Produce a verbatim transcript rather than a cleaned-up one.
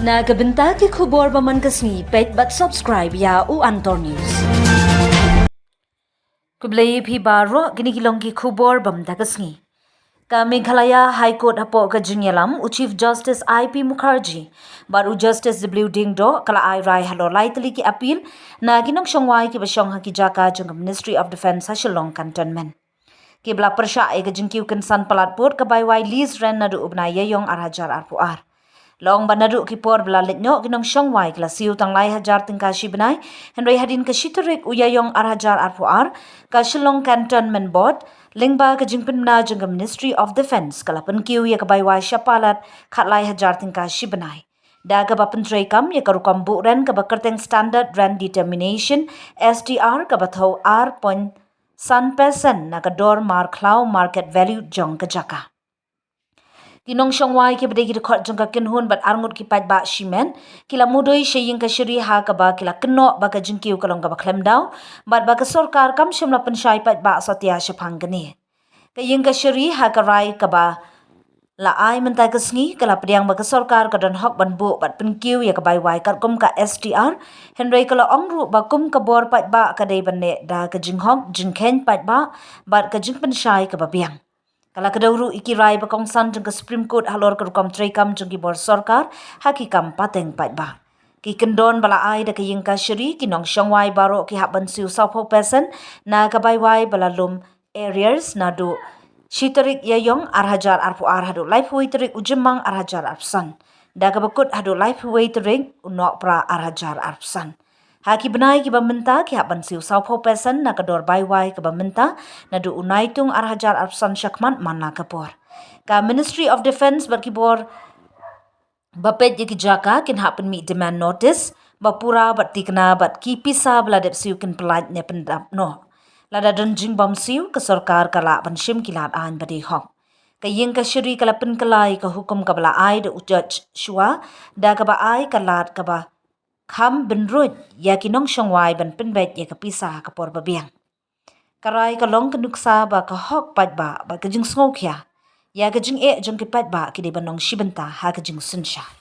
Na ka bynta ki khubor ba man ka sngi, peit bad subscribe ïa u Antor News. Khublei phi baroh, kine ki long ki khubor ba mynta ka sngi. Ka Meghalaya High Court hapoh ka jingïalam u Chief Justice I P Mukherjee bad u Justice W Diengdoh ka la ai rai halor lai tylli ki appeal na ki nongshongwai kiba shong ha ki jaka jong ka Ministry of Defence ha Shillong Cantonment. Kiba la pyrshah ïa ka jingkiew kynsan palat pud ka Baiwai Lease Rent naduh u bnai Ïaïong ar hajar arphew ar. La ong ba naduh ki por ba la leit noh ki nongshongwai ki la siew tang lai hajar tyngka shi bnai, hynrei hadien ka shi tarik u Ïaïong ar hajar arphew ar, ka Shillong Cantonment Board lyngba ka jingpynbna jong ka Ministry of Defence ka la pynkiew ïa ka Baiwai sha palat khatlai hajar tyngka shi bnai. Da kaba pyntreikam ïa ka rukom buh rent kaba kyrteng Standard Rent Determination, S D R, kaba thew ar point san percent na ka dor mar khlaw market value jong ka jaka. Ki nongshongwai kiba dei ki dkhot jong ka kynhun bad arngut ki paidbah shimet ki la mudui sha ïing kashari ha kaba ki la kynnoh ba ka jingkiew ka long kaba khlem daw bad ba ka sorkar kam shym la pynshai paidbah satia shaphang kane. Ka ïing kashari ha ka rai kaba la ai mynta ka sngi ka la pdiang ba ka sorkar ka don hok ban buh bad pynkiew ïa ka Baiwai katkum ka S D R, hynrei ka la ong ruh ba kum ka bor paidbah ka dei ban leh da ka jinghok jingkheiñ paidbah bad ka jingpynshai kaba biang. Ka la kdew ruh ïa ki rai ba kongsan jong ka Supreme Court halor ka rukom treikam jong ki bor sorkar ha ki kam pateng paidbah. Ki kyndon ba la ai da ka ïing kashari, ki nongshongwai baroh ki hap ban siew sawphew percent na ka Baiwai ba la lum arrears naduh shi tarik Ïaïong ar hajar arphew ar haduh laiphew wei tarik u Jymmang ar hajar arphew san. Da kaba kut haduh laiphew wei tarik u Nohprah ar hajar arphew san. Ha ki bnai kiba mynta ki hap ban siew sawphew percent na ka dor Baiwai kaba mynta naduh u Naitung ar hajar arphew san shakhmat man la ka por. Ka Ministry of Defence bad ki bor ba peit ïa ki jaka kin hap pynmih demand notice ba pura bad thikna bad ki pisa ba la dep siew kin pyllait ne pyndap noh. Lada don jingbym siew, ka sorkar ka lah ban shim ki lad aiñ ba dei hok. Ka ïing kashari ka la pynkylla ïa ka hukum kaba la ai da u judge shuwa, da kaba ai ka lad kaba kham bynruid ïa ki nongshongwai ban pynbeit ïa ka pisa ha ka por ba biang. Ka rai ka long ka nuksa ba ka hok paidbah bad ka jingsngewkhia ïa ka jingeh jong ki paidbah ki dei ban long shi bynta ha ka jingsynshar.